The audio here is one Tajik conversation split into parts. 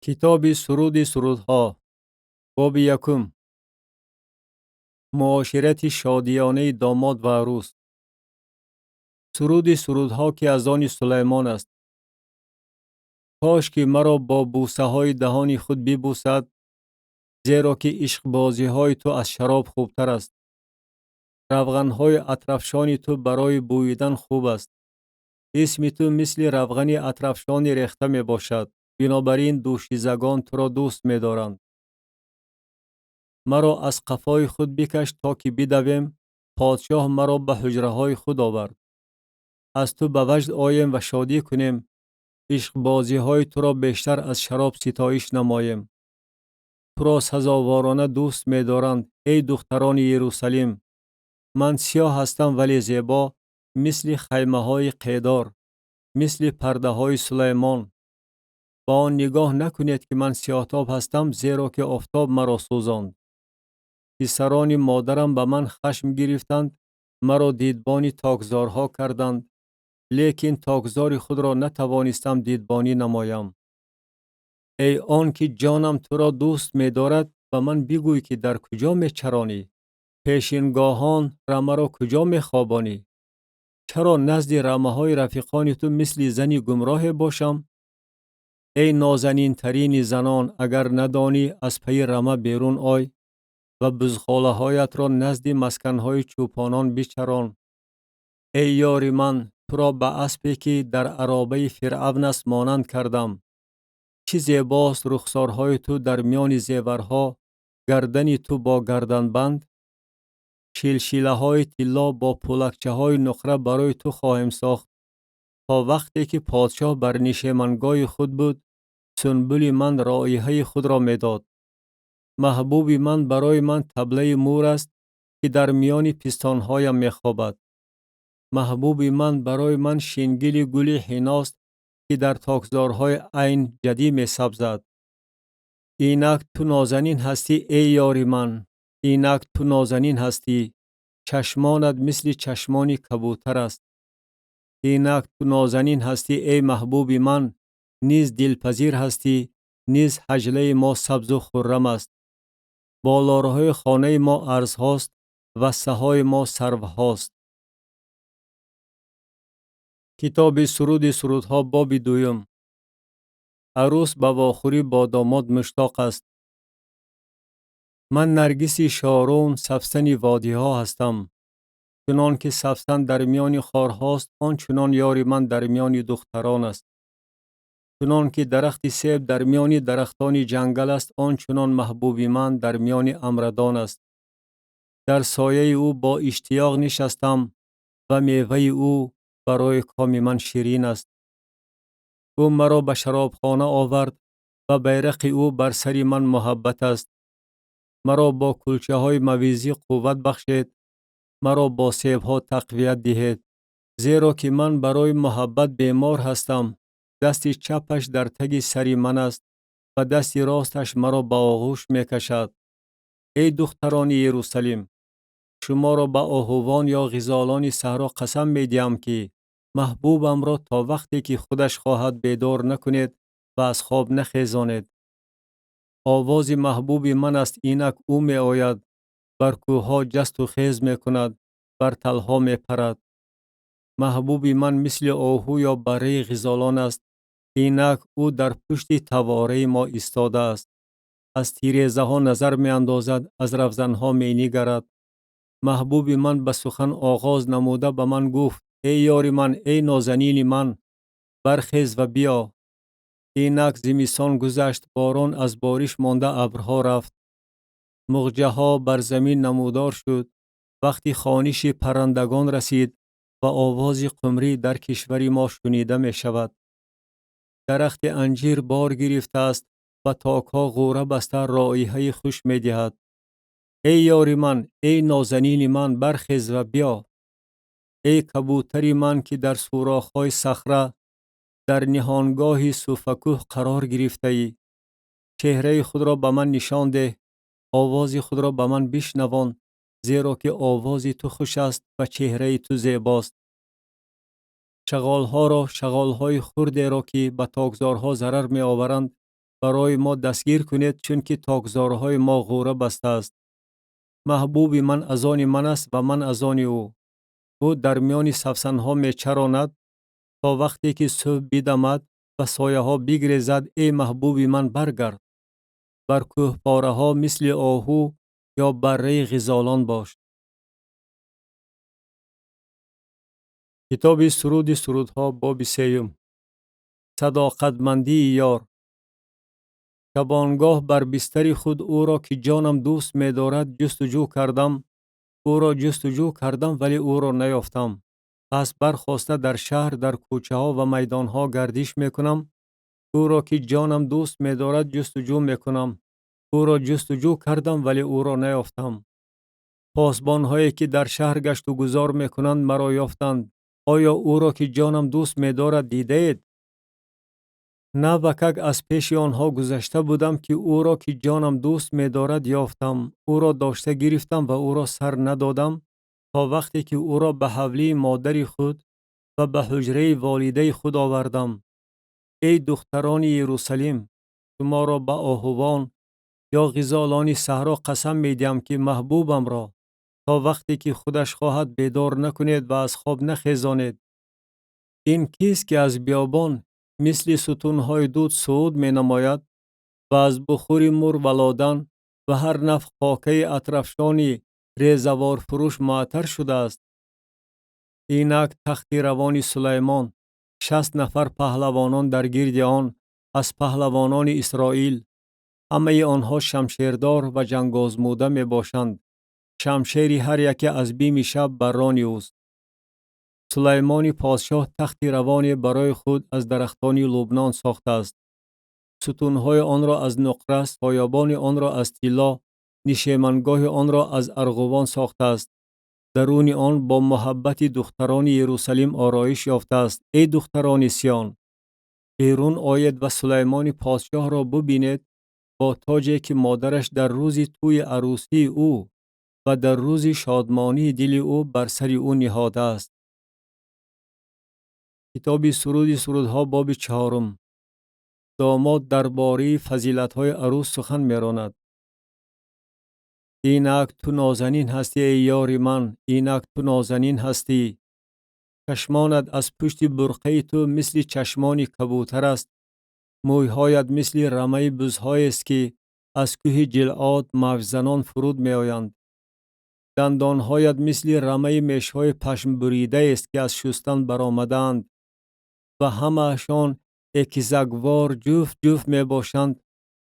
Китоби Суруди сурудҳо, боби якум. Муоширати шодиёнаи домод ва арӯс. Суруди сурудҳо, ки аз они Сулаймон аст. Кош ки маро бо бӯсаҳои даҳони худ бибӯсад, зеро ки ишқбозиҳои ту аз шароб хубтар аст. Равғанҳои атрафшони ту барои бӯидан хуб аст. Исми ту мисли равғани атрафшони рехта мебошад, бинобар ин дӯшизагон туро дӯст медоранд. Маро аз қафои худ бикаш, то ки бидавем, подшоҳ маро ба ҳуҷраҳои худ овард. Аз ту ба ваҷд оем ва шодӣ кунем, ишқбозиҳои туро бештар аз шароб ситоиш намоем. Туро сазоворона дӯст медоранд, эй духтарони Иерусалим. Ман сиёҳ ҳастам, вале зебо, мисли хаймаҳои Қедор, мисли пардаҳои Сулаймон. Ба он нигоҳ накунед, ки ман сиёҳтоб ҳастам, зеро ки офтоб маро сӯзонд. Писарони модарам ба ман хашм гирифтанд, маро дидбони токзорҳо карданд, лекин токзори худро натавонистам дидбонӣ намоям. Эй он ки ҷонам туро дӯст медорад, ба ман бигӯй, ки дар куҷо мечаронӣ? Пешингоҳон рамаро куҷо мехобонӣ? Чаро назди рамаҳои рафиқони ту мисли зани гумроҳе бошам? Эй нозанинтарини занон, агар надонӣ, аз пайи рама берун ой ва бузғолаҳоятро назди масканҳои чӯпонон бичарон. Эй ёри ман, туро ба аспе, ки дар аробаи Фиръавн аст, монанд кардам. Чӣ зебост рухсорҳои ту дар миёни зеварҳо, гардани ту бо гарданбанд. Шилшилаҳои тилло бо пӯлакчаҳои нуқра барои ту хоҳем сохт. То вақте ки подшоҳ бар нишемангоҳи худ буд, сунбули ман роиҳаи худро медод. Маҳбуби ман барои ман таблаи мур аст, ки дар миёни пистонҳоям мехобад. Маҳбуби ман барои ман шингили гули ҳиност, ки дар токзорҳои Айн Ҷадӣ месабзад. Инак ту нозанин ҳастӣ, эй ёри ман, инак ту нозанин ҳастӣ, чашмонат мисли чашмони кабӯтар аст. Инак ту нозанин ҳастӣ, эй маҳбуби ман, низ дилпазир ҳастӣ, низ ҳаҷлаи мо сабзу хуррам аст. Болораҳои хонаи мо арзҳост, вассаҳои мо сарвҳост. Китоби Суруди сурудҳо, боби дуюм. Арӯс ба вохӯрӣ бо домод муштоқ аст. Ман наргиси Шорун, савсани водиҳо ҳастам. Чунон ки савсан дар миёни хорҳост, он чунон ёри ман дар миёни духтарон аст. Чунон ки дарахти себ дар миёни дарахтони ҷангал аст, он чунон маҳбуби ман дар миёни амрадон аст. Дар сояи ӯ бо иштиёқ нишастам ва меваи ӯ барои коми ман ширин аст. Ӯ маро ба шаробхона овард ва байрақи ӯ бар сари ман муҳаббат аст. Маро бо кулчаҳои мавизӣ қувват бахшед, маро бо себҳо тақвият диҳед, зеро ки ман барои муҳаббат бемор ҳастам. Дасти чапаш дар таги сари ман аст ва дасти росташ маро ба оғӯш мекашад. Эй духтарони Иерусалим, шуморо ба оҳувон ё ғизолони саҳро қасам медиҳам, ки маҳбубамро то вақте ки худаш хоҳад бедор накунед ва аз хоб нахезонед. Овози маҳбуби ман аст, инак ӯ меояд, бар кӯҳҳо ҷасту хез мекунад, бар талҳо мепарад. Маҳбуби ман мисли оҳу ё барраи ғизолон аст, инак ӯ дар пушти тавораи мо истодааст. Аз тирезаҳо назар меандозад, аз равзанҳо менигарад. Маҳбуби ман ба сухан оғоз намуда ба ман гуфт: эй ёри ман, эй нозанини ман, бархез ва биё. Инак зимистон гузашт, борон аз бориш монда абрҳо рафт. Муғҷаҳо бар замин намудор шуд. Вақти хониши паррандагон расид ва овози қумрӣ дар кишвари мо шунида мешавад. Дарахти анҷир бор гирифтааст ва токҳо ғӯра баста роиҳаи хуш медиҳад. Эй ёри ман, эй нозанини ман, бархез ва биё. Эй кабӯтари ман, ки дар сӯрохҳои сахра, дар ниҳонгоҳи суфакӯҳ қарор гирифтаӣ, чеҳраи худро ба ман нишон деҳ, овози худро ба ман бишнавон, зеро ки овози ту хуш аст ва чеҳраи ту зебост. Шағолҳоро, шағолҳои хурдеро, ки ба токзорҳо зарар меоваранд, Барои мо дастгир кунед, чунки токзорҳои мо ғӯра бастааст. Маҳбуби ман аз они ман аст ва ман аз они ӯ. Ӯ дар миёни савсанҳо мечаронад то вақте ки субҳ бидамад ва сояҳо бигрезад. Эй маҳбуби ман, баргард. Бар кӯҳпораҳо мисли оҳу ё барраи ғизолон бош. Китоби Суруди сурудҳо, боби сеюм. Садоқатмандии ёр. Шабонгоҳ бар бистари худ ӯро, ки ҷонам дӯст медорад, ҷустуҷӯ кардам. Ӯро ҷустуҷӯ кардам, вале ӯро наёфтам. Пас бархоста дар шаҳр, дар кӯчаҳо ва майдонҳо гардиш мекунам. Ӯро, ки ҷонам дӯст медорад, ҷустуҷӯ мекунам. Ӯро ҷустуҷӯ кардам, вале ӯро наёфтам. Посбонҳое, ки дар шаҳр гашту гузор мекунанд, маро ёфтанд. Оё ӯро, ки ҷонам дӯст медорад, дидаед? Навакак аз пеши онҳо гузашта будам, ки ӯро, ки ҷонам дӯст медорад, ёфтам. Ӯро дошта гирифтам ва ӯро сар надодам то вақте ки ӯро ба ҳавлии модари худ ва ба ҳуҷраи волидаи худ овардам. Эй духтарони Иерусалим, шуморо ба оҳувон ё ғизолони саҳро қасам медиҳам, ки маҳбубамро то вақте ки худаш хоҳад бедор накунед ва аз хоб нахезонед. Ин кист, ки аз биёбон мисли сутунҳои дуд сууд менамояд ва аз бухури мур ва ладан ва ҳар навъ хокаи атрафшони резаворфурӯш муаттар шудааст? Инак тахти равони Сулаймон, 60 нафар паҳлавонон дар гирди он аз паҳлавонони Исроил. Ҳамаи онҳо шамшердор ва ҷангозмуда мебошанд. Шамшери ҳар яке аз бими шаб бар рони ӯст. Сулаймони подшоҳ тахти равоне барои худ аз дарахтони Лубнон сохтааст. Сутунҳои онро аз нуқра, соябони онро аз тилло, нишемангоҳи онро аз арғувон сохтааст. Даруни он бо муҳаббати духтарони Иерусалим ороиш ёфтааст. Эй духтарони Сиён, берун оед ва Сулаймони подшоҳро бубинед бо тоҷе, ки модараш дар рӯзи тӯи арӯсии ӯ ва дар рӯзи шодмонии дили ӯ бар сари ӯ ниҳодааст. Китоби Суруди сурудҳо, боби чаҳорум. Домод дар бораи фазилатҳои арӯс сухан меронад. Инак ту нозанин ҳастӣ, эй ёри ман, инак ту нозанин ҳастӣ. Чашмонат аз пушти бурқаи ту мисли чашмони кабутар аст. Мӯйҳоят мисли рамаи бузҳоест, ки аз кӯҳи Ҷилъод мавҷзанон фуруд меоянд. Дандонҳоят мисли рамаи мешҳои пашмбуридаест, ки аз шустан баромадаанд ва ҳамаашон экизаквор ҷуфт ҷуфт мебошанд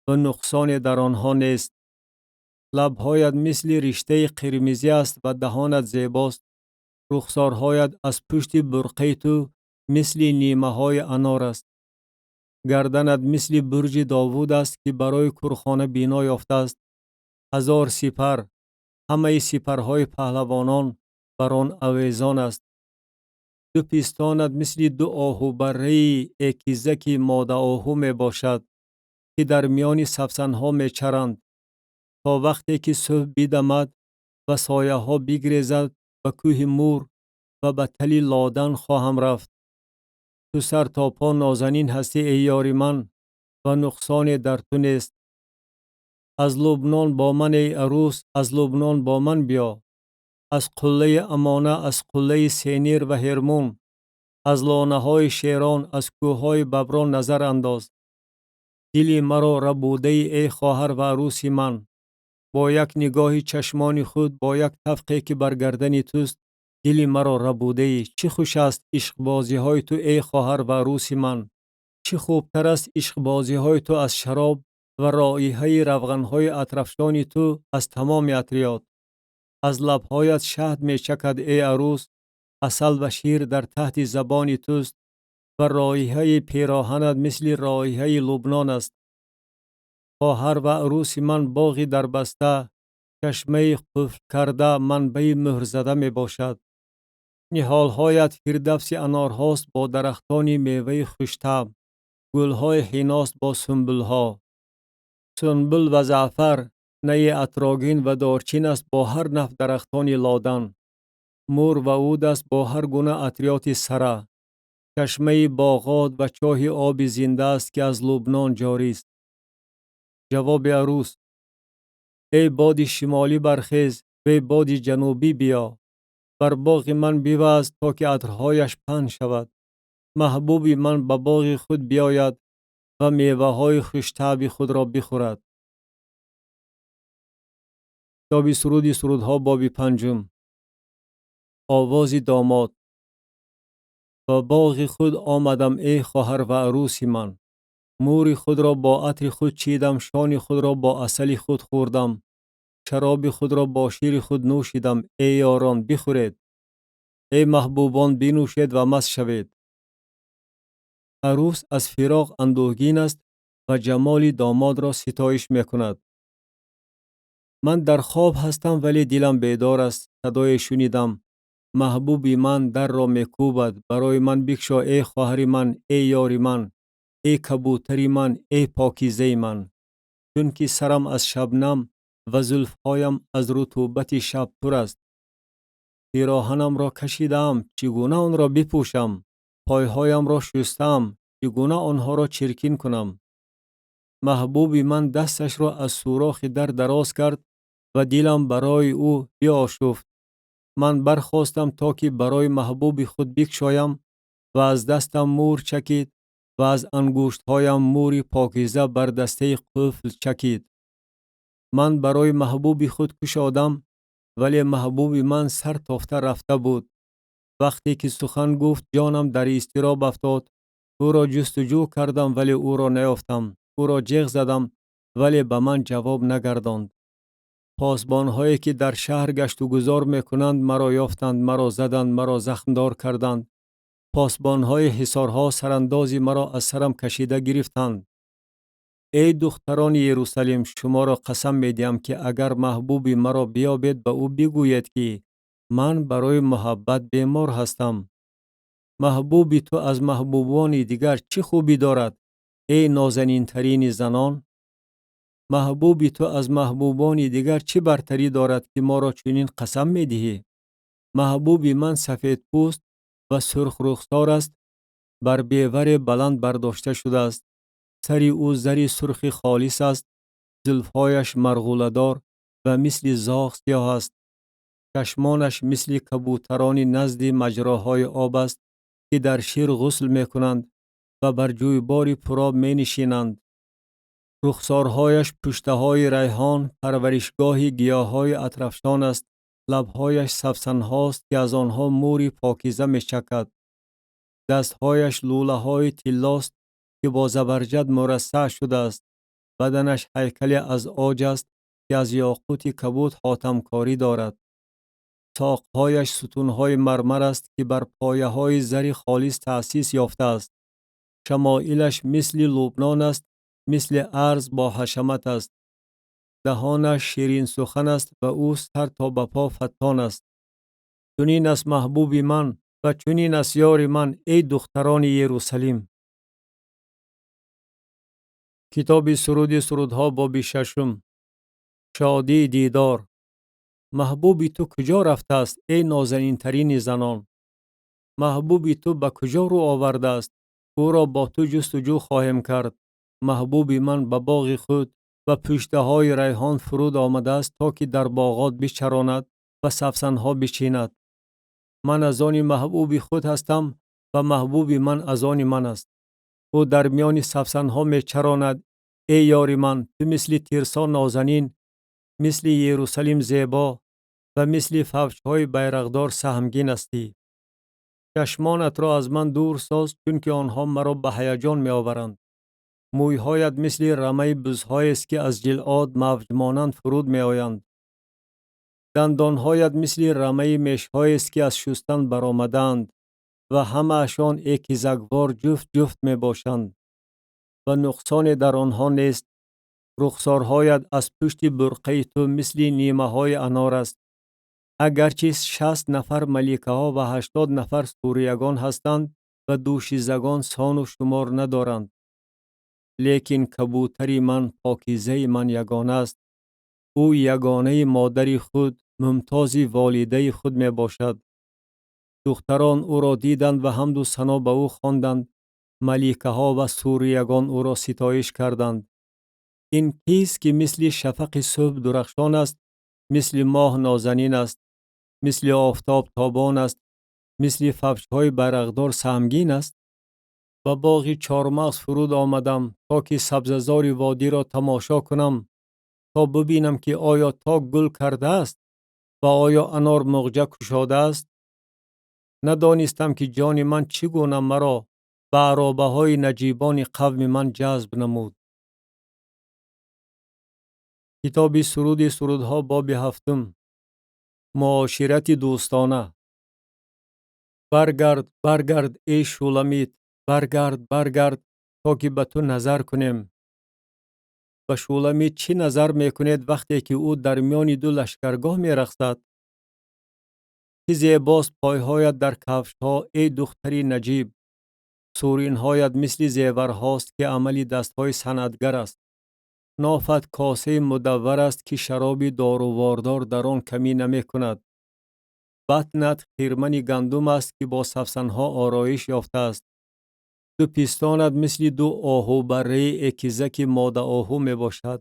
ва нуқсоне дар онҳо нест. Лабҳоят мисли риштаи қирмизӣ аст ва даҳонат зебост. Рухсорҳоят аз пушти бурқаи ту мисли нимаҳои анор аст. Гарданат мисли бурҷи Довуд аст, ки барои курхона бино ёфтааст. 1000 сипар, ҳамаи сипарҳои паҳлавонон бар он авезон аст. Ду пистонат мисли ду оҳубарраи экизаки модаоҳу мебошад, ки дар миёни савсанҳо мечаранд. То вақте ки субҳ бидамад ва сояҳо бигрезад, ба кӯҳи Мур ва ба тали Ладан хоҳам рафт. Ту сар то по нозанин ҳастӣ, эй ёри ман, ва нуқсоне дар ту нест. Аз Лубнон бо ман, эй арӯс, аз Лубнон бо ман биё. Аз қуллаи Амона, аз қуллаи Сенир ва Ҳермун, аз лонаҳои шерон, аз кӯҳҳои баброн назар андоз. Дили маро рабудаи, эй хоҳар ва арӯси ман. Бо як нигоҳи чашмони худ, бо як тавқе, ки бар гардани туст, дили маро рабудаӣ. Чӣ хуш аст ишқбозиҳои ту, эй хоҳар ва арӯси ман. Чӣ хубтар аст ишқбозиҳои ту аз шароб ва роиҳаи равғанҳои атрафшони ту аз тамоми атриёт. Аз лабҳоят шаҳд мечакад, эй арӯс, асал ва шир дар таҳти забони туст ва роиҳаи пироҳанат мисли роиҳаи Лубнон аст. Хоҳар ва арӯси ман боғи дарбаста, чашмаи қуфлкарда, манбаи муҳрзада мебошад. Ниҳолҳоят фирдавси анорҳост бо дарахтони меваи хуштаъм, гулҳои ҳиност бо сунбулҳо. Сунбул ва заъфар, найи атрогин ва дорчин аст бо ҳар навъ дарахтони ладан. Мур ва уд аст бо ҳар гуна атриёти сара. Чашмаи боғот ва чоҳи оби зинда аст, ки аз Лубнон ҷорист. Ҷавоби арӯс: Эй боди шимолӣ, бархез, вей боди ҷанубӣ, биё! Бар боғи ман биваз, то ки атрҳояш паҳн шавад. Маҳбуби ман ба боғи худ биёяд ва меваҳои хуштаъми худро бихӯрад. Китоби Суруди сурудҳо, боби панҷум. Овози домод: Ба боғи худ омадам, эй хоҳар ва арӯси ман. Мӯри худро бо атри худ чидам, шони худро бо асали худ хӯрдам, шароби худро бо шири худ нӯшидам. Эй ёрон, бихӯред, эй маҳбубон, бинӯшед ва маст шавед. Арӯс аз фироқ андӯҳгин аст ва ҷамоли домодро ситоиш мекунад. Ман дар хоб ҳастам, вале дилам бедор аст. Садое шунидам: маҳбуби ман дарро мекӯбад. Барои ман бикшо, эй хоҳари ман, эй ёри ман, эй кабӯтари ман, эй покизаи ман, чунки сарам аз шабнам ва зулфҳоям аз рутубати шаб пур аст. Пироҳанамро кашидаам, чӣ гуна онро бипӯшам? Пойҳоямро шустаам, чӣ гуна онҳоро чиркин кунам? Маҳбуби ман дасташро аз сӯрохи дар дароз кард ва дилам барои ӯ биошуфт. Ман бархостам, то ки барои маҳбуби худ бикшоям, ва аз дастам мӯр чакид ва аз ангуштҳоям мӯри покиза бар дастаи қуфл чакид. Ман барои маҳбуби худ кушодам, вале маҳбуби ман сар тофта рафта буд. Вақте ки сухан гуфт, ҷонам дар изтироб афтод. Ӯро ҷустуҷӯ кардам, вале ӯро наёфтам. Ӯро ҷеғ задам, вале ба ман ҷавоб нагардонд. Посбонҳое ки дар шаҳр гаштугузор мекунанд, маро ёфтанд, маро заданд, маро захмдор карданд. Посбонҳои ҳисорҳо сарандози маро аз сарам кашида гирифтанд. Эй духтарони Ерусалим, шуморо қасам медиҳам, ки агар маҳбуби маро биёбед, ба ӯ бигӯед, ки ман барои муҳаббат бемор ҳастам. Маҳбуби ту аз маҳбубони дигар чӣ хубӣ дорад, эй нозанинтарини занон? Маҳбуби ту аз маҳбубони дигар чӣ бартарӣ дорад, ки моро чунин қасам медиҳӣ? Маҳбуби ман сафедпӯст ва сурхрухсор аст, бар беваре баланд бардошта шудааст. Сари ӯ зари сурхи холис аст, зулфҳояш марғуладор ва мисли зоғ сиёҳ аст. Чашмонаш мисли кабӯтарони назди маҷроҳои об аст, ки дар шир ғусл мекунанд ва бар ҷӯйбори пуроб менишинанд. Рухсорҳояш пуштаҳои райҳон, парваришгоҳи гиёҳҳои атрафшон аст. Лабҳояш савсанҳост, ки аз онҳо мӯри покиза мечакад. Дастҳояш лӯлаҳои тиллост, ки бо забарҷад мурассаъ шудааст. Баданаш ҳайкале аз оҷ аст, ки аз ёқути кабуд хотамкорӣ дорад. Соқҳояш сутунҳои мармар аст, ки бар пояҳои зари холис таъсис ёфтааст. Шамоилаш мисли Лубнон аст, мисли арз бо ҳашамат аст. Даҳонаш ширинсухан аст ва ӯ сар то ба по фаттон аст. Чунин аст маҳбуби ман ва чунин аст ёри ман, эй духтарони Ерусалим. Китоби Суруди сурудҳо, боби шашум. Шодии дидор: Маҳбуби ту куҷо рафтааст, эй нозанинтарини занон? Маҳбуби ту ба куҷо рӯ овардааст? Ӯро бо ту ҷустуҷӯ хоҳем кард. Маҳбуби ман ба боғи худ ва пуштаҳои райҳон фуруд омадааст, то ки дар боғот бичаронад ва савсанҳо бичинад. Ман аз они маҳбуби худ ҳастам ва маҳбуби ман аз они ман аст. Ӯ дар миёни савсанҳо мечаронад. Эй ёри ман, ту мисли Тирсо нозанин, мисли Ерусалим зебо ва мисли фавҷҳои байрақдор саҳмгин ҳастӣ. Чашмонатро аз ман дур соз, чунки онҳо маро ба ҳаяҷон меоваранд. Мӯйҳоят мисли рамаи бузҳоест, ки аз Ҷилъод мавҷмонанд фуруд меоянд. Дандонҳоят мисли рамаи мешҳоест, ки аз шустан баромадаанд ва ҳамаашон экизаквор ҷуфт ҷуфт мебошанд ва нуқсоне дар онҳо нест. Рухсорҳоят аз пушти бурқаи ту мисли нимаҳои анор аст. Агарчи 60 нафар маликаҳо ва 80 нафар суриягон ҳастанд ва дӯшизагон сону шумор надоранд, лекин кабӯтари ман, покизаи ман ягона аст. Ӯ ягонаи модари худ, мумтози волидаи худ мебошад. Духтарон ӯро диданд ва ҳамду сано ба ӯ хонданд. Маликаҳо ва суриягон ӯро ситоиш карданд. Ин кист, ки мисли шафақи субҳ дурахшон аст, мисли моҳ нозанин аст, мисли офтоб тобон аст, мисли фавҷҳои байрақдор саҳмгин аст? Ба боғи чормағз фуруд омадам, то ки сабзазори водиро тамошо кунам, то бубинам, ки оё ток гул кардааст ва оё анор муғҷа кушодааст. Надонистам, ки ҷони ман чӣ гуна маро ба аробаҳои наҷибони қавми ман ҷазб намуд. Китоби Суруди сурудҳо, боби ҳафтум. Муоширати дӯстона. Баргард, баргард, эй Шуламит, баргард, баргард, то ки ба ту назар кунем. Ба Шуламит чӣ назар мекунед, вақте ки ӯ дар миёни ду лашкаргоҳ мерақсад? Чӣ зебост пойҳоят дар кафшҳо, эй духтари наҷиб! Суринҳоят мисли зеварҳост, ки амали дастҳои санъатгар аст. Нофат косаи мудаввар аст, ки шароби дорувордор дар он камӣ намекунад. Батнат хирмани гандум аст, ки бо савсанҳо ороиш ёфтааст. Ду пистонат мисли ду оҳубарраи экизаки модаоҳу мебошад.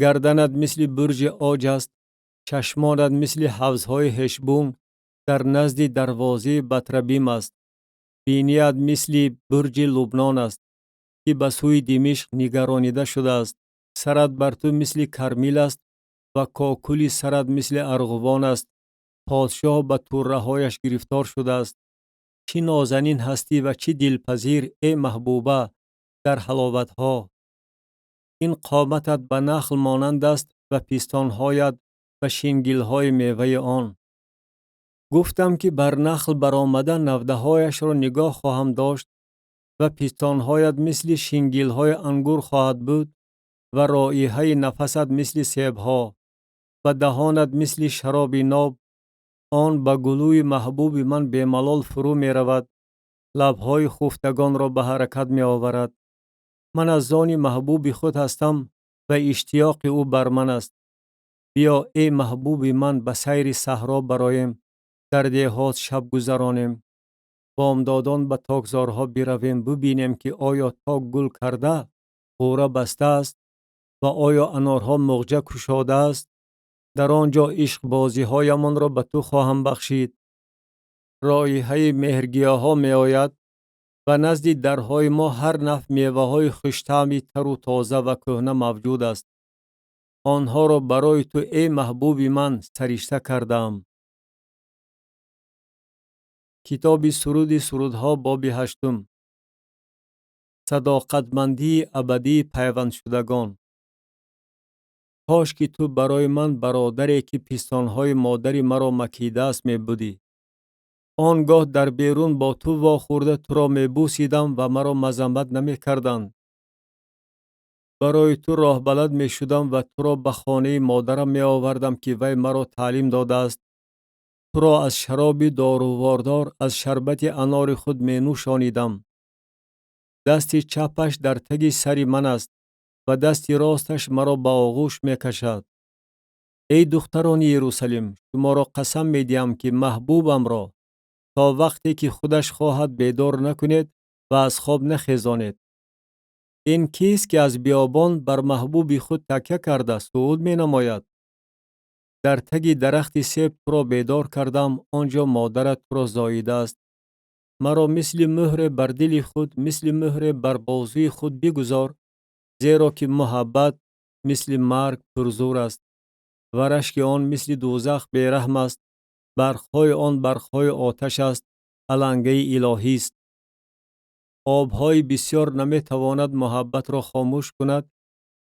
Гарданат мисли бурҷи оҷ аст, чашмонат мисли ҳавзҳои Ҳешбун дар назди дарвозаи Батрабим аст. Биният мисли бурҷи Лубнон аст, ки ба сӯи Димишқ нигаронида шудааст. Сарат бар ту мисли Кармил аст ва кокули сарат мисли арғувон аст. Подшоҳ ба турраҳояш гирифтор шудааст. Чӣ нозанин ҳастӣ ва чӣ дилпазир, эй маҳбуба, дар ҳаловатҳо! Ин қоматат ба нахл монанд аст ва пистонҳоят ба шингилҳои меваи он. Гуфтам, ки бар нахл баромада навдаҳояшро нигоҳ хоҳам дошт ва пистонҳоят мисли шингилҳои ангур хоҳад буд ва роиҳаи нафасат мисли себҳо ва даҳонат мисли шароби ноб. Он ба гулӯи маҳбуби ман бемалол фурӯ меравад, лабҳои хуфтагонро ба ҳаракат меоварад. Ман аз они маҳбуби худ ҳастам ва иштиёқи ӯ бар ман аст. Биё, эй маҳбуби ман, ба сайри саҳро бароем, дар деҳот шаб гузаронем. Бомдодон ба токзорҳо биравем, бубинем, ки оё ток гул карда, ғӯра бастааст ва оё анорҳо муғҷа кушодааст. Дар он ҷо ишқбозиҳоямонро ба ту хоҳам бахшид. Роиҳаи меҳргиёҳҳо меояд. Ба назди дарҳои мо ҳар навъ меваҳои хуштаъми тару тоза ва кӯҳна мавҷуд аст. Онҳоро барои ту, эй маҳбуби ман, саришта кардаам. Китоби Суруди сурудҳо, боби ҳаштум. Садоқатмандии абадии пайвандшудагон. Кош ки ту барои ман бародаре, ки пистонҳои модари маро макидааст, мебудӣ. Он гоҳ дар берун бо ту вохӯрда, туро мебусидам ва маро мазаммат намекарданд. Барои ту роҳбалад мешудам ва туро ба хонаи модарам меовардам, ки вай маро таълим додааст. Туро аз шароби дорувордор, аз шарбати анори худ менӯшонидам. Дасти чапаш дар таги сари ман аст ва дасти росташ маро ба оғӯш мекашад. Эй духтарони Иерусалим, шуморо қасам медиҳам, ки маҳбубамро то вақте ки худаш хоҳад бедор накунед ва аз хоб нахезонед. Ин кист, ки аз биёбон бар маҳбуби худ такя карда сууд менамояд? Дар таги дарахти себ туро бедор кардам, он ҷо модарат туро зоидааст. Маро мисли мӯҳре бар дили худ, мисли мӯҳре бар бозуи худ бигузор, зеро ки муҳаббат мисли марг пурзур аст ва рашки он мисли дӯзах бераҳм аст. Барқҳои он барқҳои оташ аст, алангаи илоҳист. Обҳои бисёр наметавонад муҳаббатро хомӯш кунад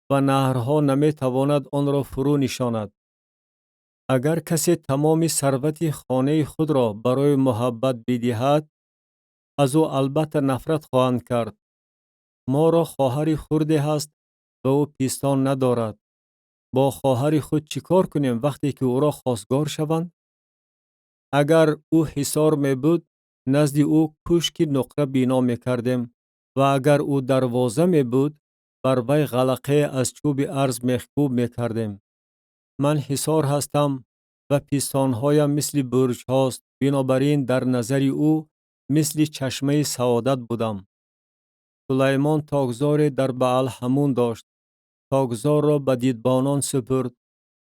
ва наҳрҳо наметавонад онро фурӯ нишонад. Агар касе тамоми сарвати хонаи худро барои муҳаббат бидиҳад, аз ӯ албатта нафрат хоҳанд кард. Моро хоҳари хурде ҳаст ва ӯ пистон надорад. Бо хоҳари худ чӣ кор кунем, вақте ки ӯро хостгор шаванд? Агар ӯ ҳисор мебуд, назди ӯ кӯшки нуқра бино мекардем ва агар ӯ дарвоза мебуд, бар вай ғалақае аз чӯби арз мехкӯб мекардем. Ман ҳисор ҳастам ва пистонҳоям мисли бурҷҳост, бинобар ин дар назари ӯ мисли чашмаи саодат будам. Сулаймон токзоре дар Баал-Ҳамун дошт. Токзорро ба дидбонон супурд.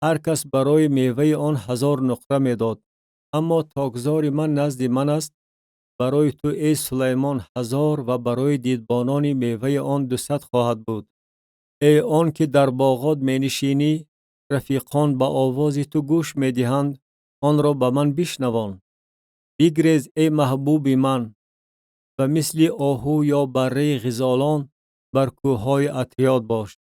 Ҳар кас барои меваи он 1000 нуқра медод. Аммо токзори ман назди ман аст. Барои ту, эй Сулаймон, 1000 ва барои дидбонони меваи он 200 хоҳад буд. Эй он ки дар боғот менишинӣ, рафиқон ба овози ту гӯш медиҳанд, онро ба ман бишнавон. Бигрез, эй маҳбуби ман, ва мисли оҳу ё барраи ғизолон бар кӯҳҳои атриёт бош.